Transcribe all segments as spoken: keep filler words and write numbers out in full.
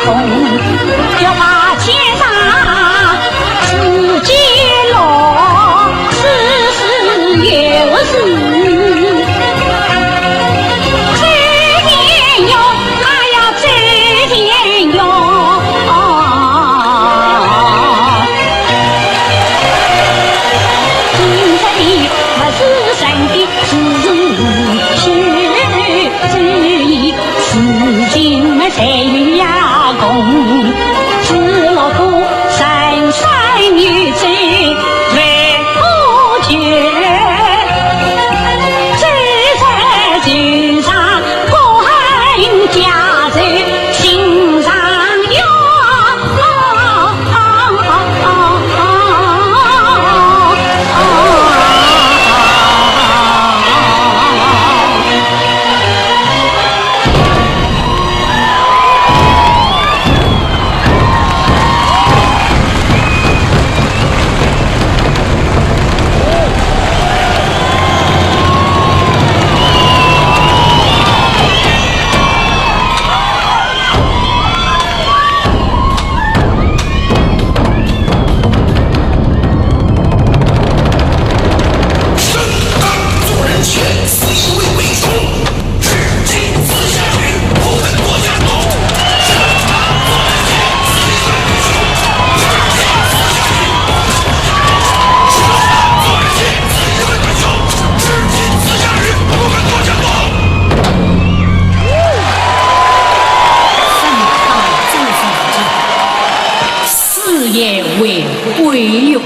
公，要把街上自己落，是是有事。走前哟，哎呀，走前哟。今日的不是人的事情。 事情么才有呀功，只落个山山有水万物全，走在路上，各人家人心上有。 事业为贵用，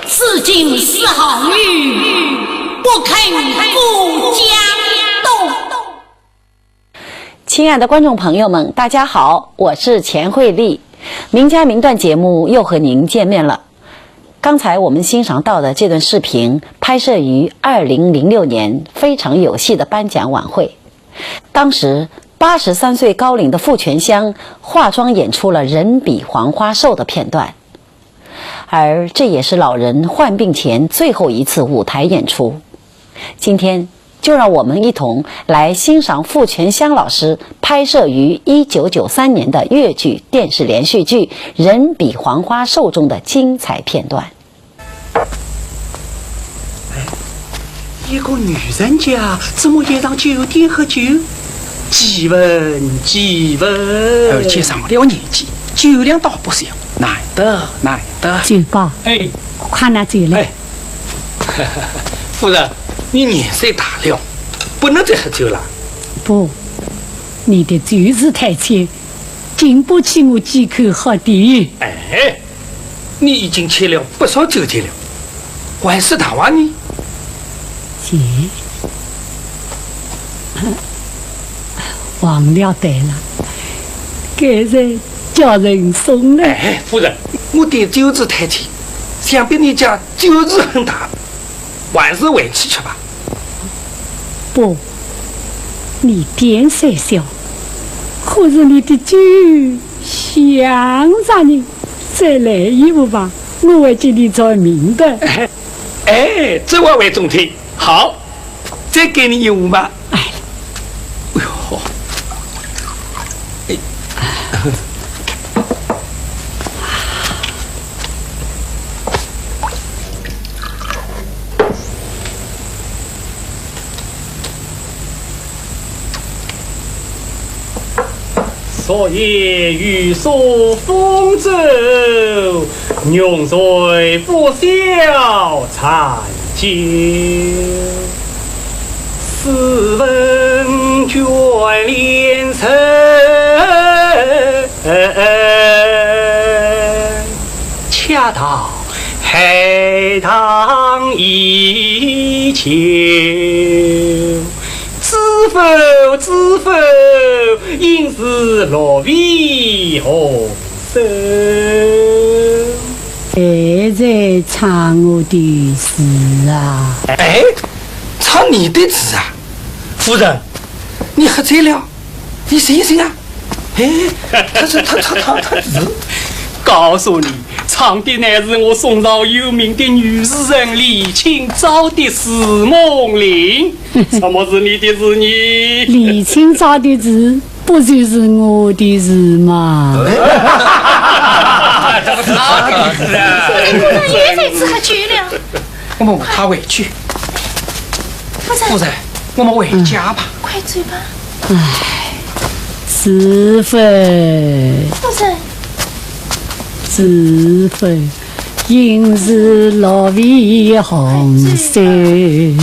至今四行语，不肯过江东。 亲爱的观众朋友们，大家好，我是钱慧丽。名家名段节目又和您见面了。刚才我们欣赏到的这段视频拍摄于二零零六年非常有戏的颁奖晚会。当时八十三岁高龄的傅泉香化妆演出了人比黄花瘦的片段，而这也是老人患病前最后一次舞台演出。今天就让我们一同来欣赏傅泉香老师拍摄于一九九三年的越剧电视连续剧《人比黄花瘦》中的精彩片段。一个女人家怎么也上酒店喝酒？几文，几文。而且上了年纪，酒量倒不小，难得，难得。酒保，哎。快拿酒来。哎。 夫人，你年岁大了，不能再喝酒了。不，你的酒字太浅，经不起我几口喝的。哎，你已经欠了不少酒钱了，还是大王呢？钱，忘了带了，刚才叫人送了。哎，夫人，我点酒字太浅，想必你家酒字很大， 还是回去吃吧。不，你点虽小，可是你的酒香着呢，再来一壶吧，我还给你做名的。哎，这话为中听。好，再给你一壶吧。哎。哎呦，哎。 昨夜雨疏风骤，浓睡不消残酒。试问卷帘愁，恰到海棠依旧。 知否，知否，应是绿肥红瘦。还在唱我的词啊？哎，唱你的词啊？夫人，你喝醉了？你醒一醒啊！哎，他是，他，他，他，他是……告诉你，唱的乃是我宋朝有名的女诗人李清照的《似梦林》。 什么是你的诗呢？李清照的字，不就是我的事吗？哎，姑娘又在此喝酒了。我们扶她回去。夫人。夫人，我们回家吧。快走吧。唉，是非。夫人。是非，应是落飞红水。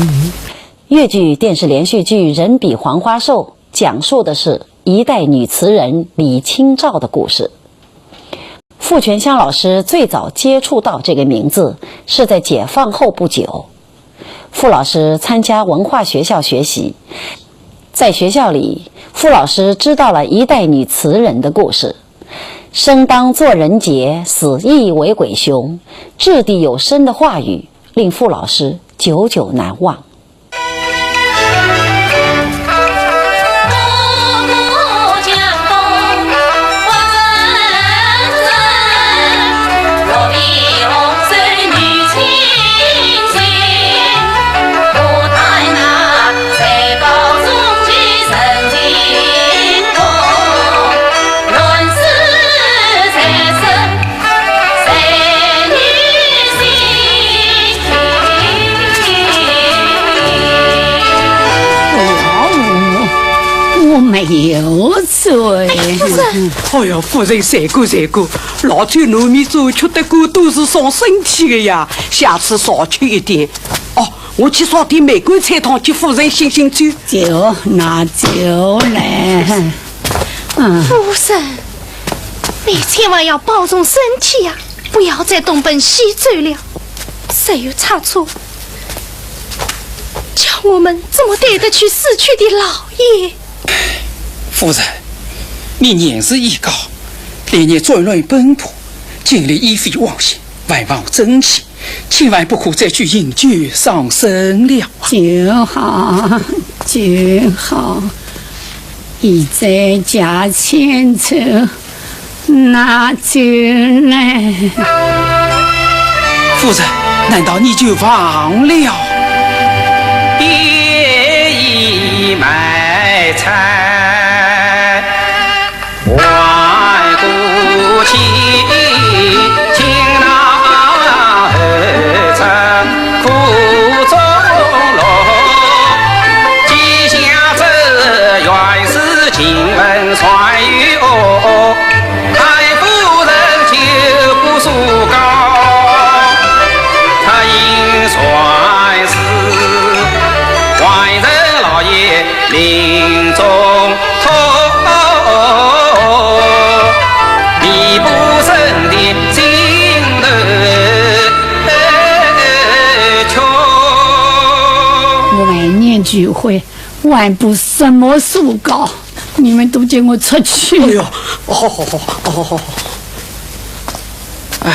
越剧电视连续剧《人比黄花瘦》讲述的是一代女词人李清照的故事。傅泉香老师最早接触到这个名字是在解放后不久，傅老师参加文化学校学习，在学校里，傅老师知道了一代女词人的故事，生当作人杰，死亦为鬼雄，掷地有声的话语令傅老师久久难忘。我没有醉。哎，夫人。哎呀，夫人，罪过罪过，老酒难免醉，吃得过多是伤身体的呀，下次少吃一点。哦，我去烧点梅干菜汤给夫人醒醒酒。酒，拿酒来。嗯。夫人，你千万要保重身体呀，不要再东奔西走了。谁有差错，叫我们怎么对得起死去的老爷？夫人，你年事已高，连年战乱奔波，精力已非往昔，还望争气，千万不可再去饮酒伤身了。酒好，酒好，现在驾轻车，拿酒来。夫人，难道你就忘了？我们念聚会，还不什么时候告？你们都给我出去！哎呦，好好好好好好好。哎。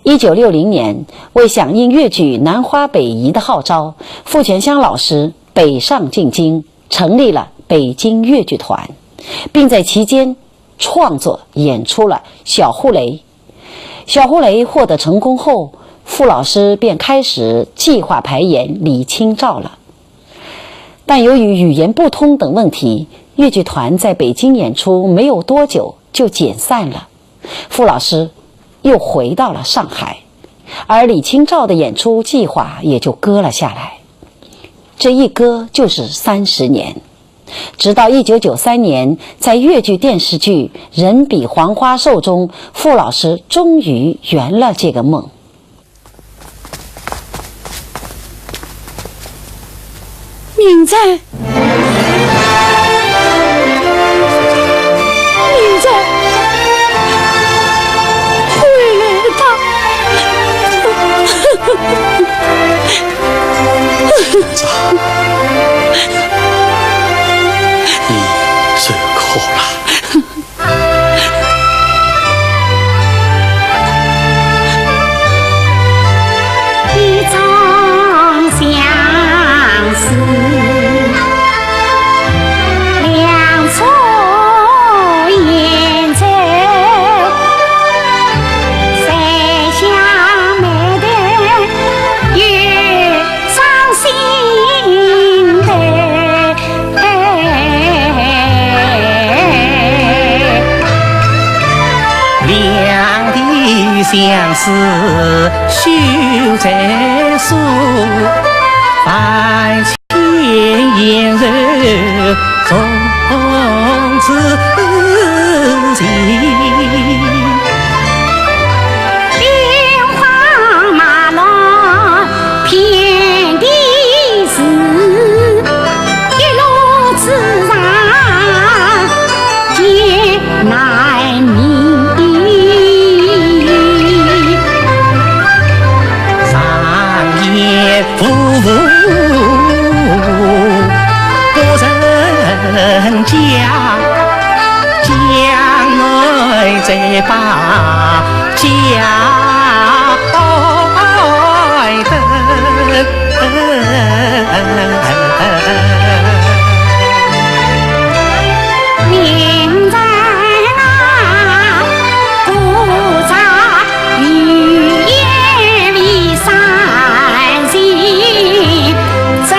一九六零年，为响应越剧南花北移的号召，傅泉香老师北上进京，成立了北京越剧团，并在其间创作演出了《小户雷》、小胡雷获得成功后，傅老师便开始计划排演《李清照》了。但由于语言不通等问题，越剧团在北京演出没有多久就解散了。傅老师又回到了上海，而《李清照》的演出计划也就搁了下来。这一搁就是三十年。 直到一九九三年，在越剧电视剧《人比黄花瘦》中，傅老师终于圆了这个梦。明珍，明珍，回来吧。 你受苦了。一张相思，两处 相思休再诉，万千言愁从此尽。兵荒马乱遍地 是一路之上艰难命。常言夫妇不成家，将来再把 家爱等。明朝啊，不在于夜里伤心，只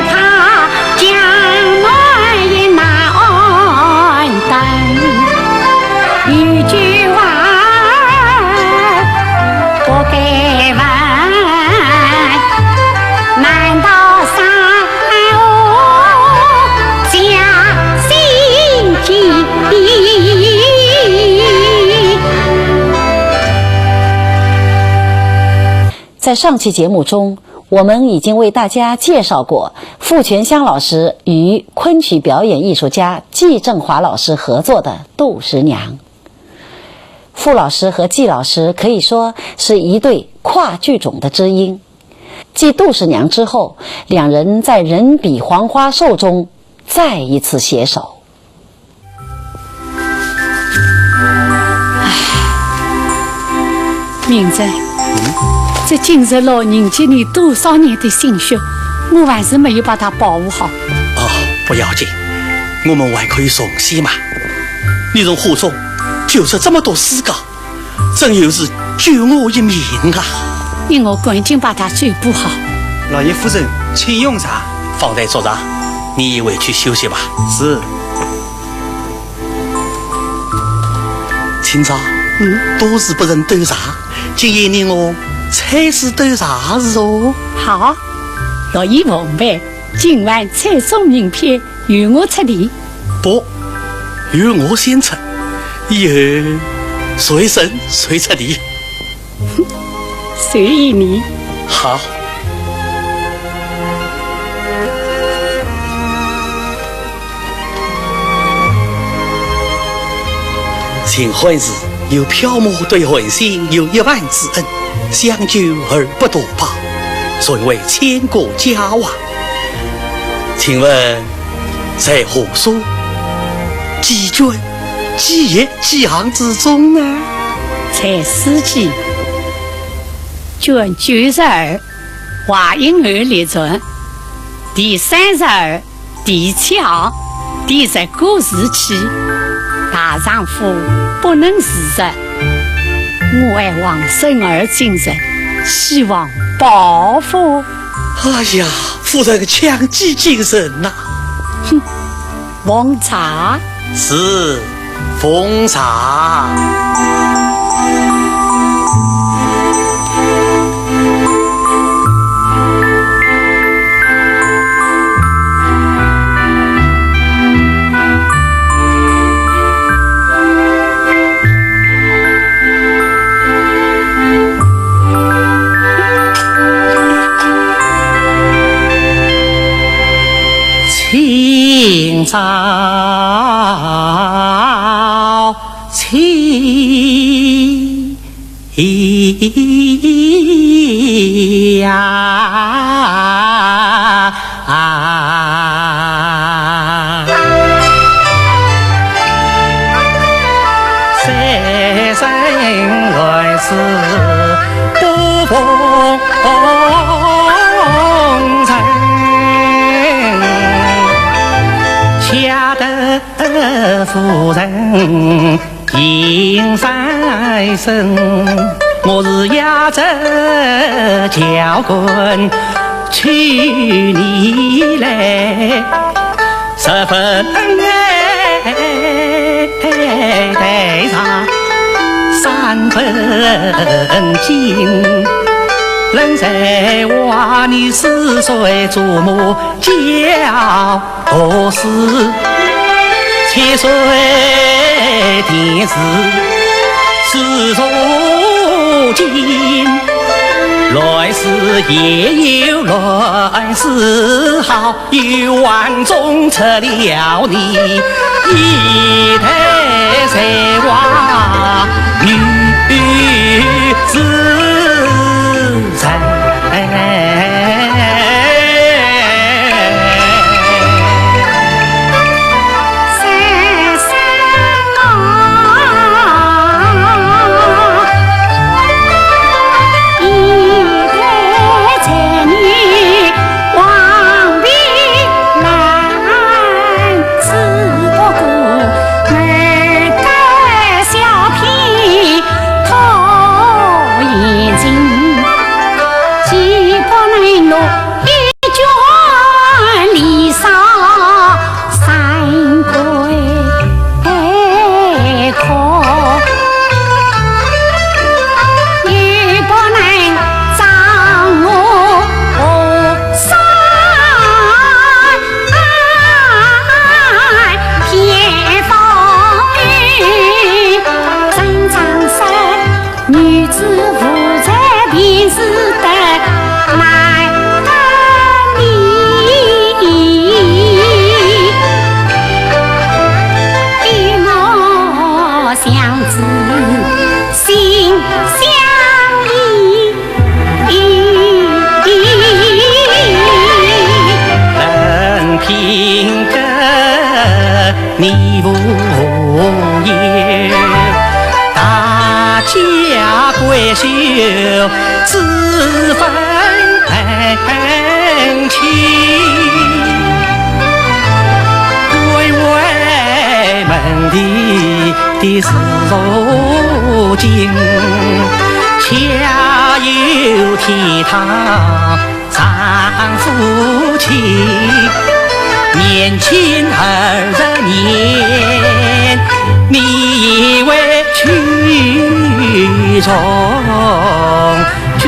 怕 将来也难安顿。有句话不该问，难道山河将心计？ 在上期节目中，我们已经为大家介绍过傅泉香老师与昆曲表演艺术家季振华老师合作的《杜十娘》。傅老师和季老师可以说是一对跨剧种的知音。继《杜十娘》之后，两人在《人比黄花瘦》中再一次携手。 明珍，这金日老凝结你多少年的心血，我还是没有把它保护好。哦，不要紧，我们还可以重现嘛。你从画中救出这么多诗稿，真有是救我一命啊！你我赶紧把它修补好。老爷夫人，请用茶。方才作茶，你回去休息吧。是。 清照，嗯？多时不曾斗茶，今夜你我菜市斗茶是哦。好，乐意奉陪，今晚菜中名篇由我出题。不，由我先出，以后谁胜谁出题。 随意你。好。秦汉时，有漂泊对韩信有一饭之恩，相救而不图报，遂为千古佳话。请问 在何所？几卷、几页、几行之中呢？在诗集卷九十二，华阴侯列传，第三十二，第七行，第十个字起，大丈夫不能自杀。我爱王孙儿精神，希望报复。哎呀，夫人强记精神呐。哼，奉茶。是，奉茶。 清早起 呀，三生来世多风尘，吓得夫人 心伤神，我是夜里叫官求你来，十分哀，台上三分金，人在外，你是谁做么叫 何事千岁殿试，是如今来世也有来世好，有万种出了你，一代才华女子。 女子无才便是得来得你，与我相知心相依。 任凭个你无言，大家闺秀之分清。关外门第 的是如今，恰有天堂上夫妻，年轻二十年，你为去从军。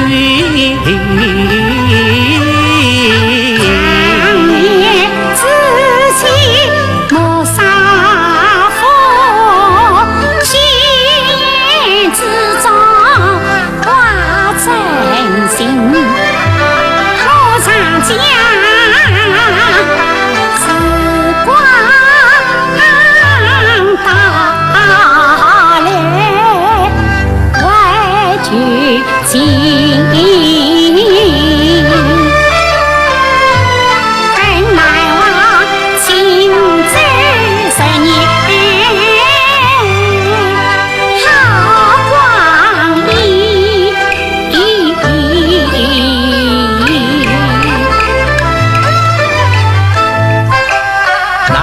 难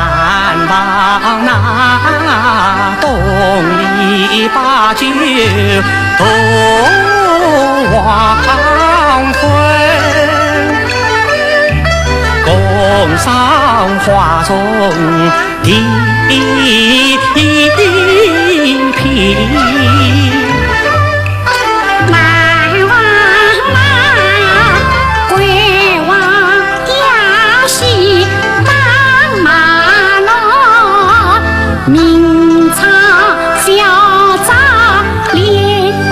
忘那东篱把酒上花重地皮。难忘那归王要喜当马郎，明朝小姐李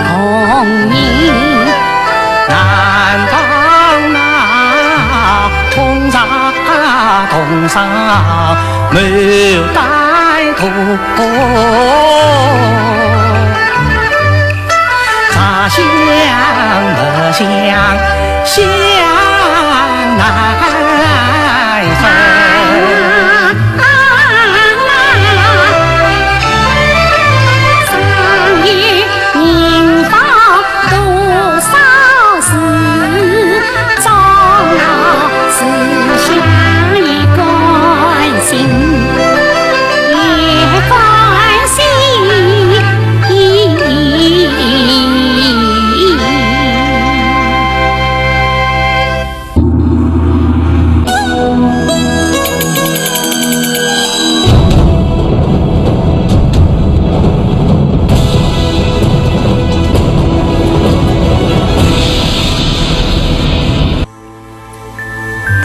凤英。难忘那 同朝同朝，牡丹图。茶香墨香香难分。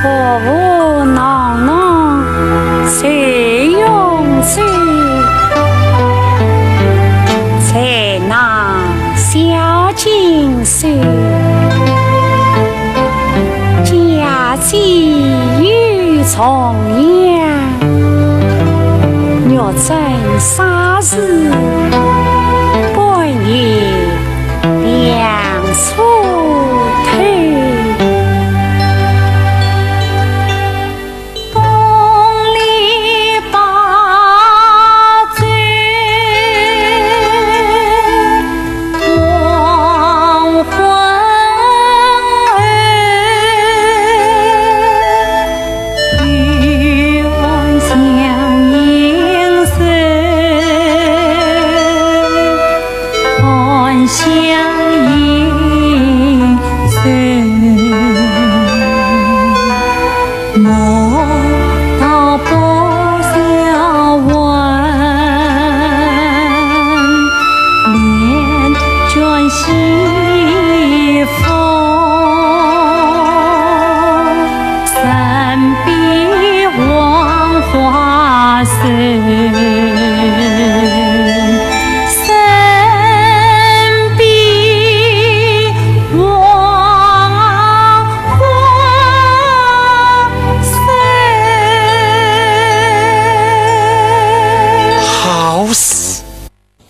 薄雾濃濃水湧水，才能曉金山。 家祭有重阳，玉砧砂石半夜两处推。 好死！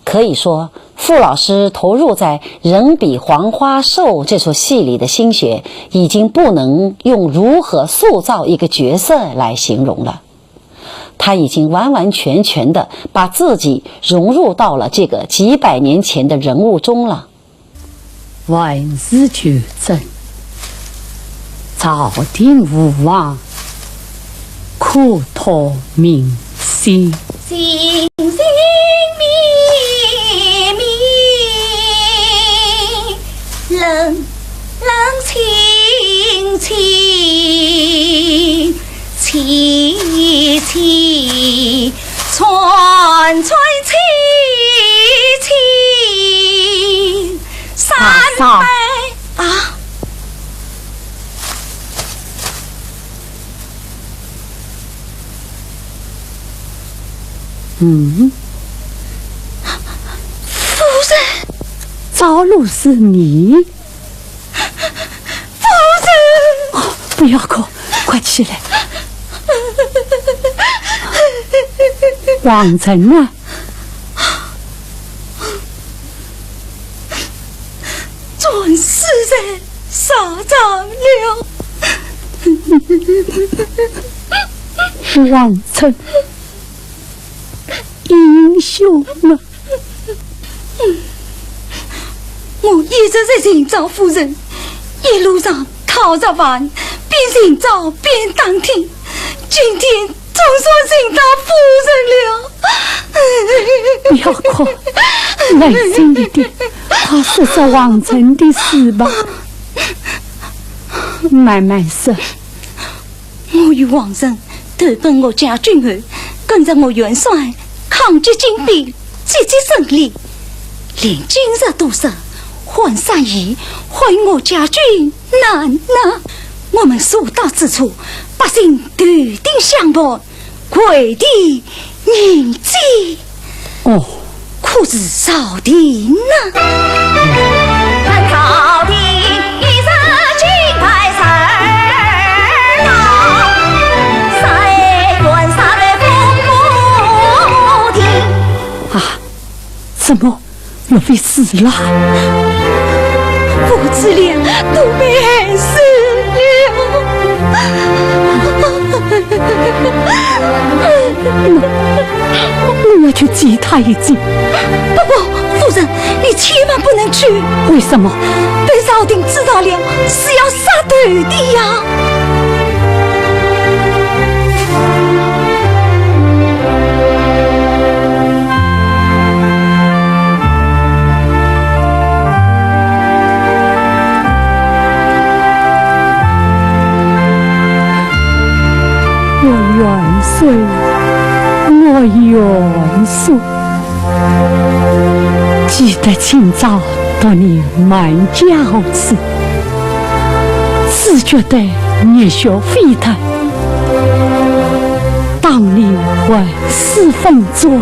可以说，傅老师投入在《人比黄花瘦》这出戏里的心血，已经不能用如何塑造一个角色来形容了。他已经完完全全地把自己融入到了这个几百年前的人物中了。 万事求真，朝廷无望，可托民心。星星明明，冷冷清清，凄凄 串串凄凄，三妹啊！嗯？夫人。赵露是你？ 夫人！哦，不要哭，快起来。王成呢？战死在沙场了。王成，英雄啊！ 我一直在寻找夫人，一路上讨着饭，边寻找边打听，今天总算寻到夫人了。不要哭，冷静一点，快说说王成的事吧。慢慢说。我与王仁投奔岳家军后，跟着岳元帅抗击金兵，节节胜利。连今日都说，换山易，换岳家军难呐。我们所到之处，百姓头顶香盘，跪地迎接。 哦。可是朝廷呢？朝廷一日金牌十二道，三元杀得风波亭。啊，怎么，岳飞死了？父子俩都被害死了。 我要去祭他一祭。不，不，夫人，你千万不能去。为什么？被朝廷知道了，是要杀头的呀。我元帅，我元帅。记得清朝读你《满江红》时，只觉得热血沸腾。当年我 四分之二，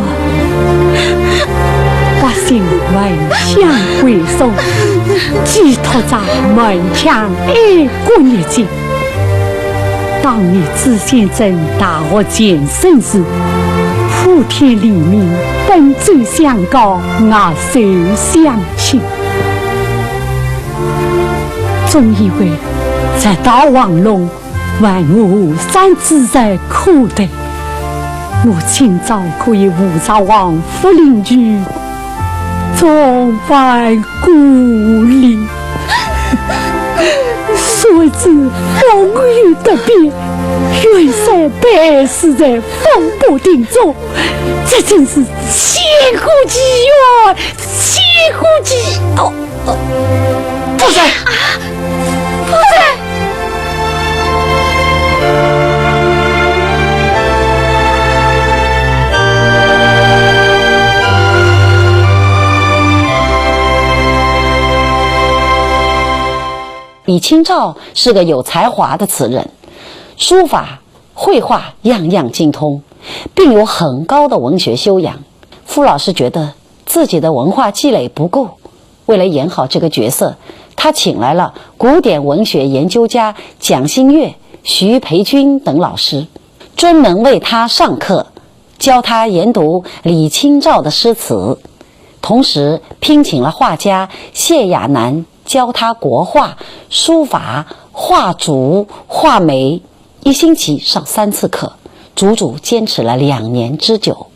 百姓焚香跪送，寄托着满腔爱国热情。当年朱先生大获全胜时，普天黎民奔走相告，握手相亲。总以为直到黄龙，万恶三子在苦待， 我清朝可以无上王府领军，重返故里。谁知风雨突变，元帅被死在风波亭中，这真是千古奇冤，千古奇……哦，哦，夫人！啊，夫人！ 李清照是个有才华的词人，书法、绘画样样精通，并有很高的文学修养。傅老师觉得自己的文化积累不够，为了演好这个角色，他请来了古典文学研究家蒋新月、徐培君等老师，专门为他上课，教他研读李清照的诗词，同时聘请了画家谢亚男教他国画、书法、画竹、画眉，一星期上三次课，足足坚持了两年之久。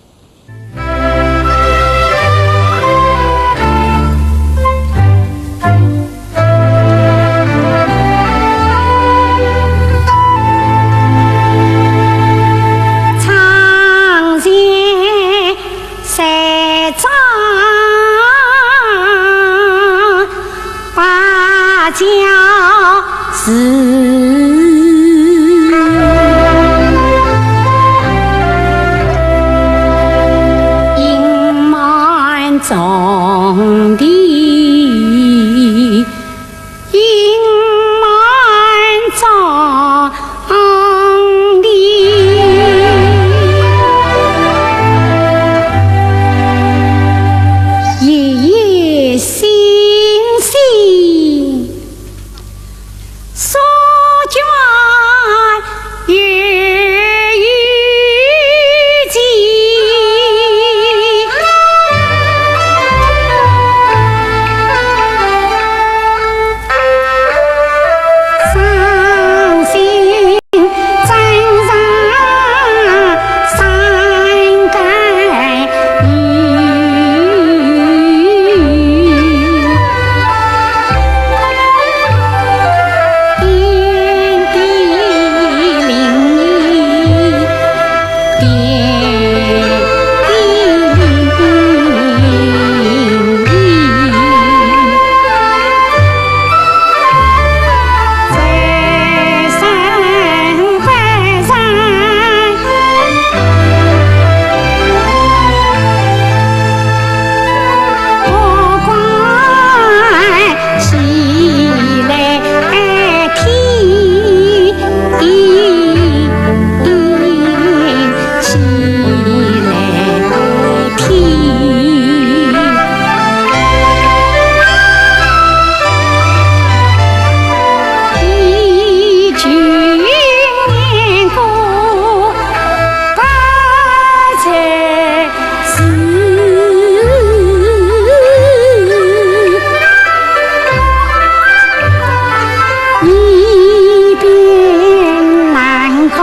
一边难过，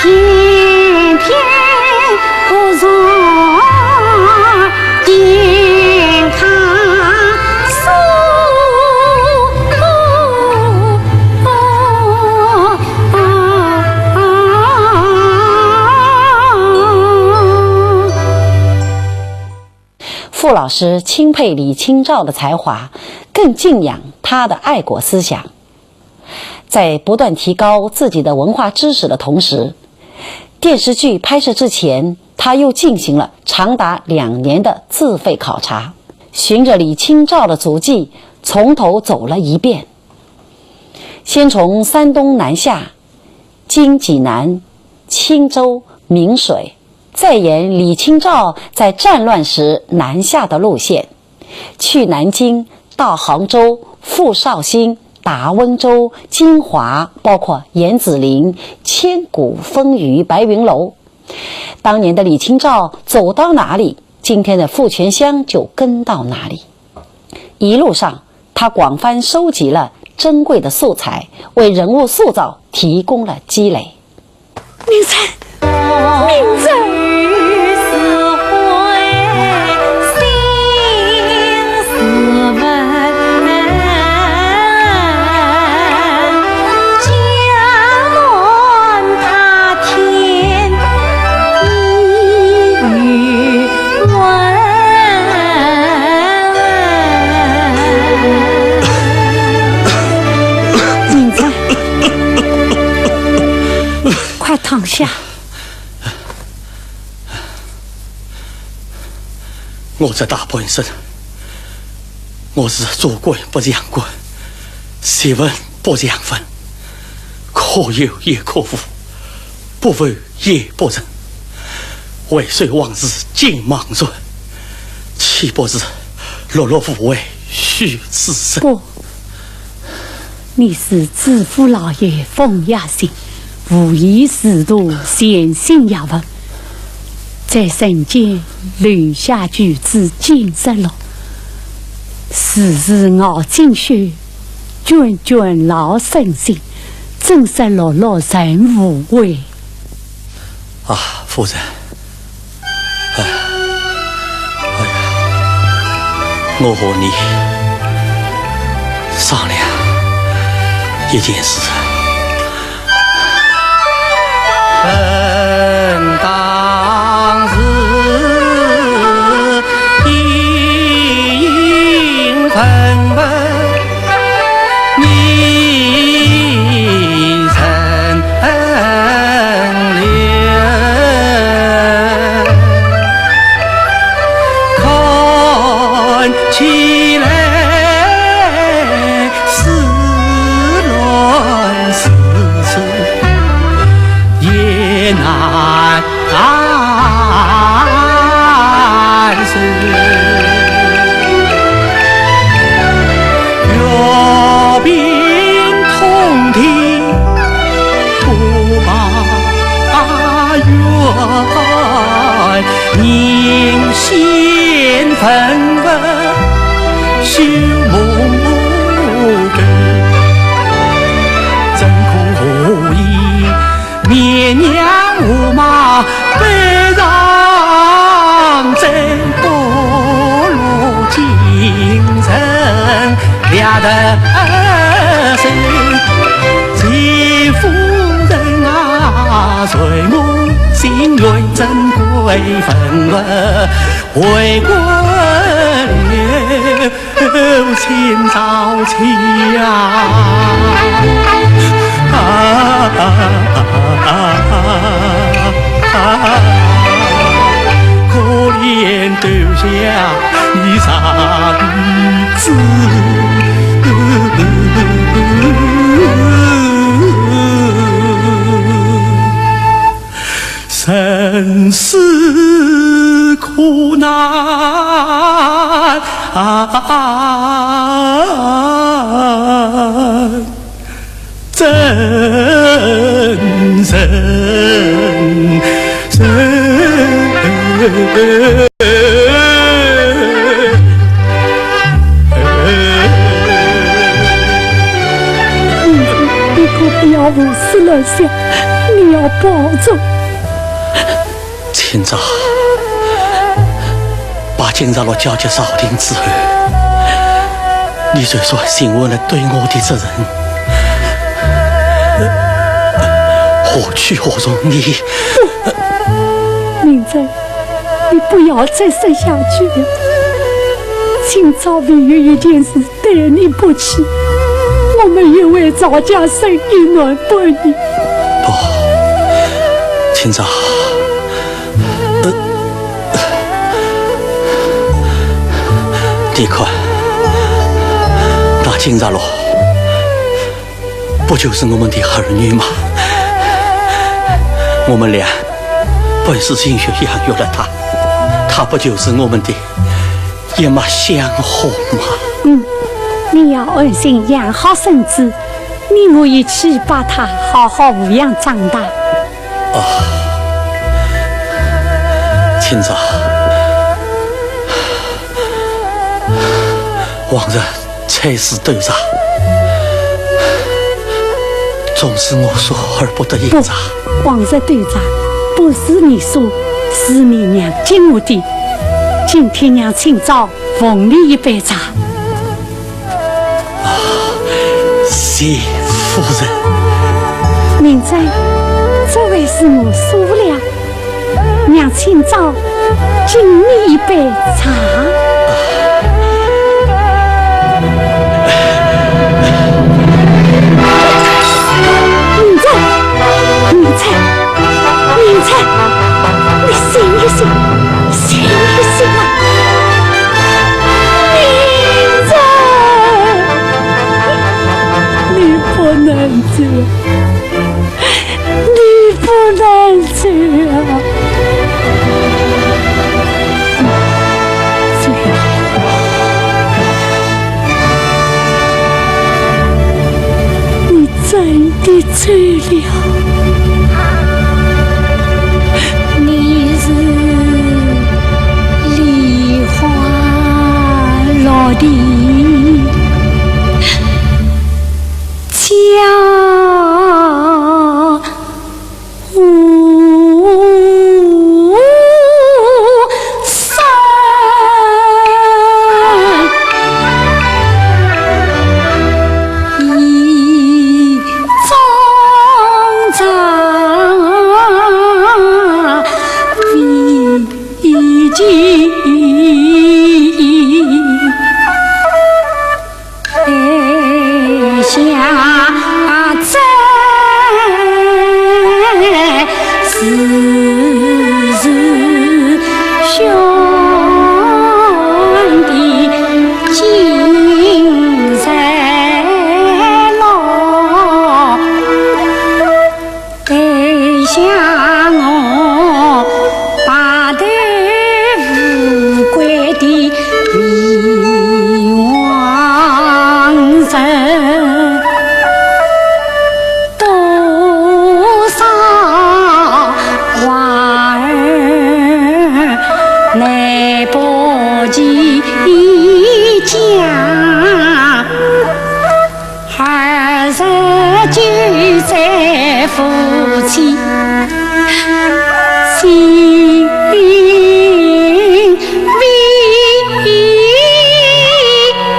偏偏不说天堂诉苦。傅老师钦佩李清照的才华，更敬仰她的爱国思想。在不断提高自己的文化知识的同时，电视剧拍摄之前，她又进行了长达两年的自费考察，循着李清照的足迹从头走了一遍。先从山东南下，经济南、青州、岷水，再沿李清照在战乱时南下的路线，去南京，到杭州、富绍兴、达温州、金华，包括严子陵、千古风雨白云楼。当年的李清照走到哪里，今天的傅泉香就跟到哪里。一路上，她广泛收集了珍贵的素材，为人物塑造提供了积累。明珍，明珍。明珍，快躺下。我这大半生，我是做官不像官，学问不像文，可有也可无，不问 也不成。回首往事尽茫然，岂不是碌碌无为虚此生？不，你是知府老爷封雅兴，无疑是读先进学问，在人间留下句子金石录，时时熬精修，卷卷老生信，真是碌碌人无为。 啊，夫人，哎，哎呀，我和你商量一件事。本当是一应分文 你人留，看起来似乱似错，也难 难受。月鬓通天不把冤，人先分文休梦根，怎可以 绵羊胡马背上走，不如今日了得手。谢夫人啊，随我心愿，珍贵文物回归了 千朝秋呀。啊，可怜丢下你长子。人世苦难啊，真人生。不要胡思乱想，你要保重。 清早，把金日乐交给朝廷之后，你就说，请问了对我的责任，何去何从？你……不，明珍，你不要再说下去了。今朝唯有一件事 待你不起，我们也为赵家生意难不易。不，清早，呃，你看，那金日乐，不就是我们的儿女吗？我们俩本是心血养育了他，他不就是我们的 一脉相承嘛。嗯，你要安心养好身子，你我一起把他好好抚养长大。啊，清早，往日 差事斗茶，总是我说而不得已茶。不，往日斗茶不是你说，是你娘给我的。今天娘清早奉你一杯茶。啊，谢夫人。明珍，这位是我叔父了。 娘清早敬你一杯茶。明珍，明珍，明珍，你醒一醒，醒一醒啊！明珍，你不能这样。 你不能这样，这样，你真的走了。你是梨花落地 家无声，一张张飞进 台下怎是兄弟情深咯？ 台下我白头富贵的未亡人，多少花儿难不及讲。 二十九岁夫妻心未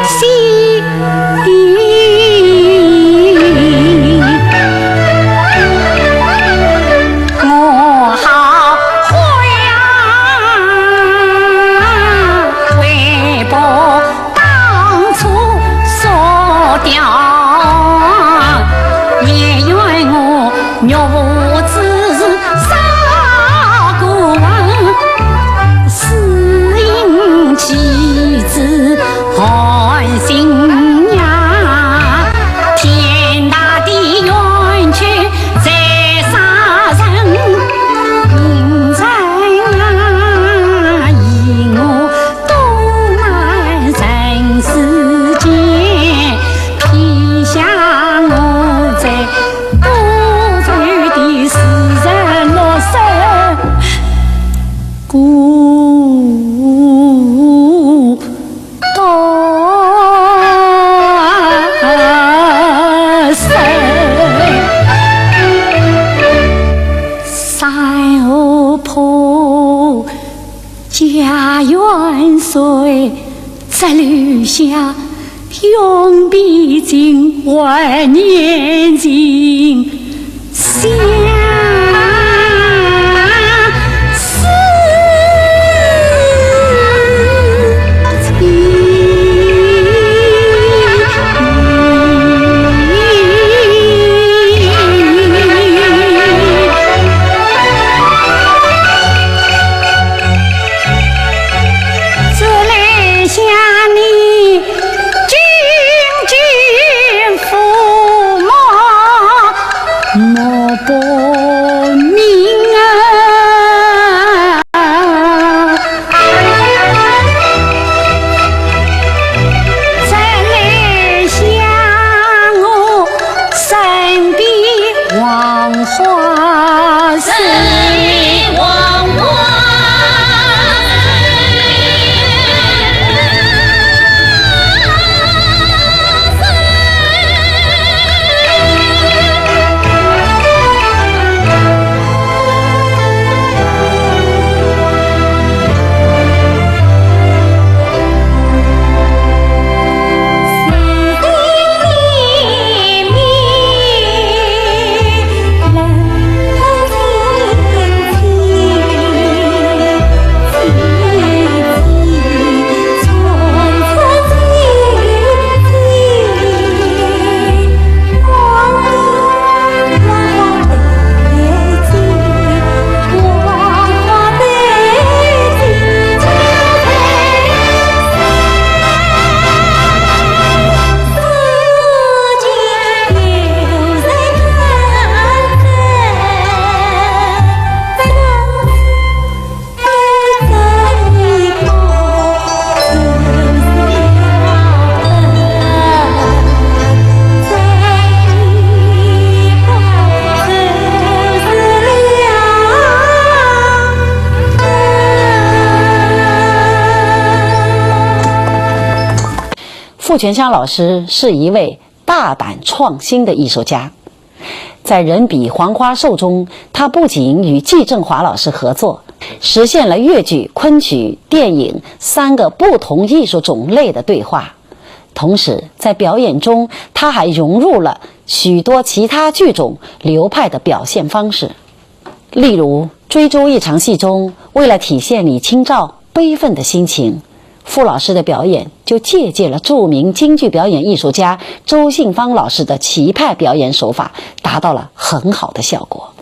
死。我好悔啊，悔不 当初所调，也怨我岳父之时少过问，私因妻子寒心呀，天大的冤屈在杀人，明人啊，依我 多难人世间，撇下我在多愁的永比肩怀念情，相思。这来向你 紧紧抚摸，莫不明啊。再来向我身边黄花。 傅泉香老师是一位大胆创新的艺术家，在人比黄花瘦中，他不仅与季振华老师合作，实现了越剧、昆曲、电影三个不同艺术种类的对话。同时，在表演中，他还融入了许多其他剧种流派的表现方式。例如，《追逐一场戏》中，为了体现李清照悲愤的心情，傅老师的表演就借鉴了著名京剧表演艺术家周信芳老师的齐派表演手法，达到了很好的效果。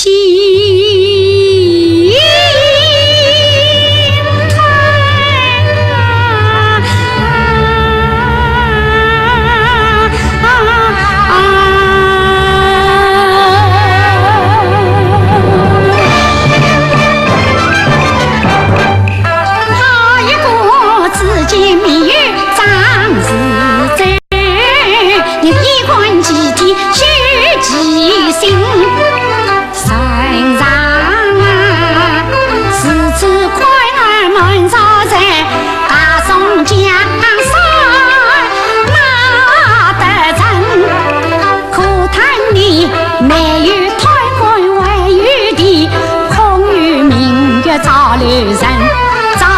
心开啊，他一个只见面有张氏嘴，你一看其体有其心。 身上啊，是只块儿满朝在大宋江山那得人，可叹你没有天官还有地，空有明月照楼人，照楼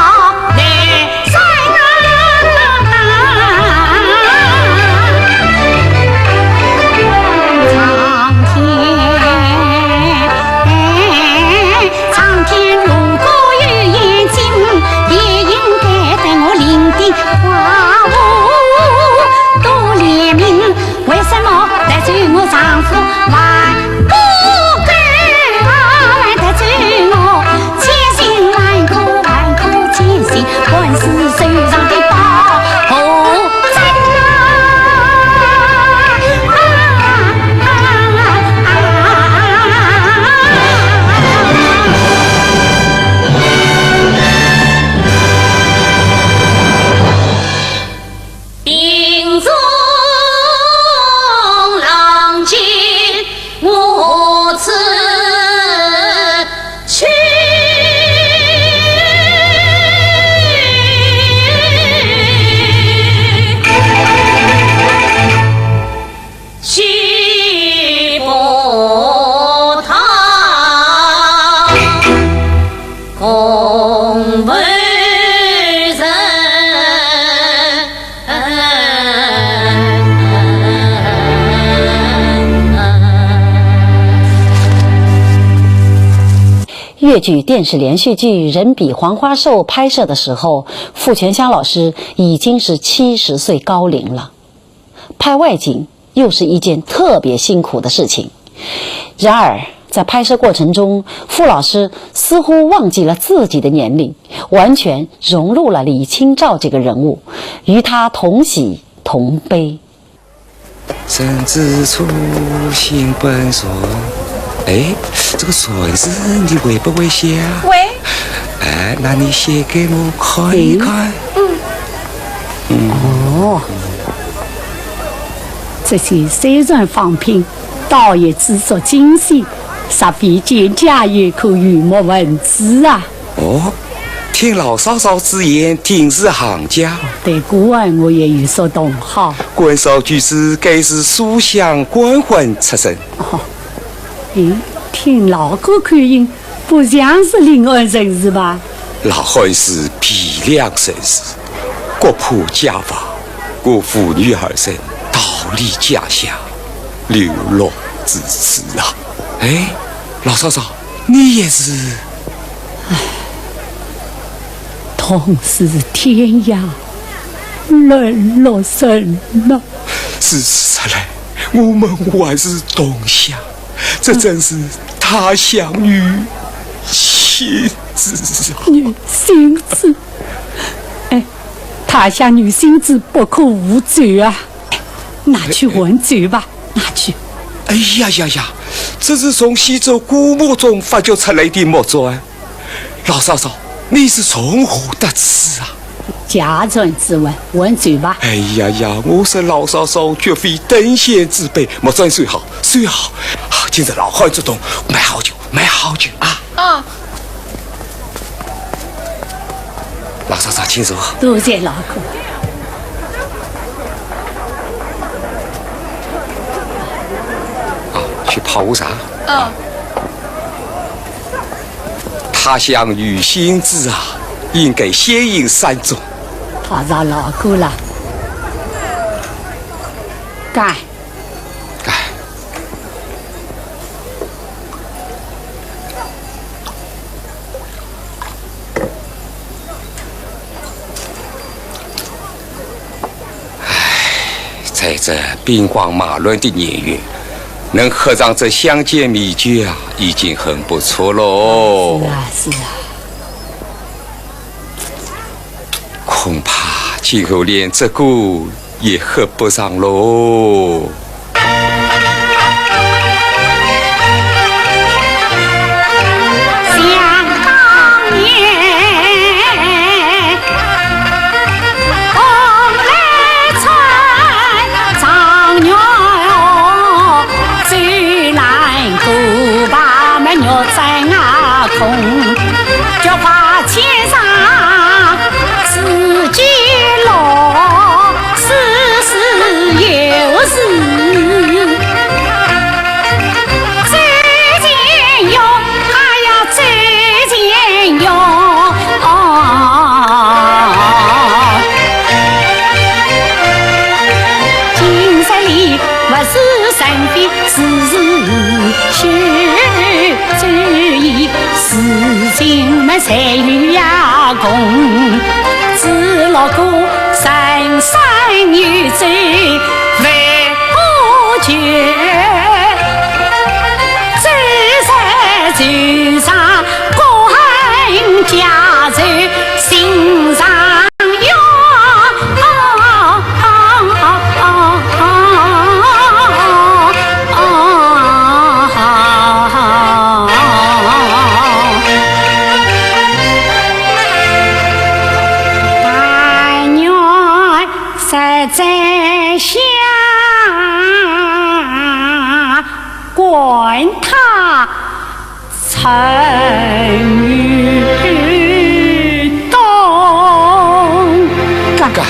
越剧电视连续剧《人比黄花瘦》拍摄的时候，傅泉香老师已经是七十岁高龄了。拍外景又是一件特别辛苦的事情。然而，在拍摄过程中，傅老师似乎忘记了自己的年龄，完全融入了李清照这个人物，与她同喜同悲。 人之初，性本善。哎，这个善字你会不会写啊？会。哎，那你写给我看一看。嗯。哦，这些山川访品，倒也制作精细，煞费千家万户，又没文字啊。 哦，听老嫂嫂之言，定是行家。对古玩我也有所懂好。观嫂举止，该是书香官宦出身。哦，咦，听老哥口音，不像是临安人是吧？老汉是汴梁人士，国破家亡，孤父女二人逃离家乡，流落至此啊。哎，老嫂嫂， 你也是。唉，同是天涯沦落人呐。如此说来，我们还是同乡，这真是他乡遇亲知啊。遇亲知？哎，他乡遇亲知不可无酒啊。哎，拿去换酒吧。 拿去。哎呀呀呀，这是从西周古墓中发掘出来的木砖。老嫂嫂，你是从何得知啊？家传之物，还酒吧。哎呀呀，我说老嫂嫂绝非等闲之辈，木砖虽好，虽好，啊，今日老汉做东，买好酒，买好酒啊！啊。 老嫂嫂，请坐。多谢老哥。啊，去泡壶茶。嗯。他乡遇亲知啊，应该先饮三盅。怕着老哥了。干。 唉，在这兵荒马乱的年月，能喝上这乡间米酒啊，已经很不错喽。是啊，是啊。恐怕今后连这个也喝不上喽。想当年， 红来穿状元，最难过把门玉簪啊空，菊花千上自己落，时时有事。 周乾隆，哎呀，周乾隆。今日里不是生病，是是休周易，事情么侪有呀空，只落个三生有周 万不绝，只在船上观家愁心上忧。但愿 实在想管他成与东。嘎嘎。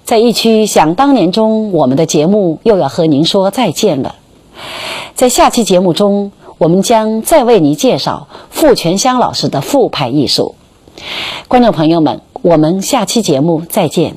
在一曲想当年中，我们的节目又要和您说再见了。在下期节目中，我们将再为你介绍傅泉香老师的傅牌艺术。 观众朋友们，我们下期节目再见。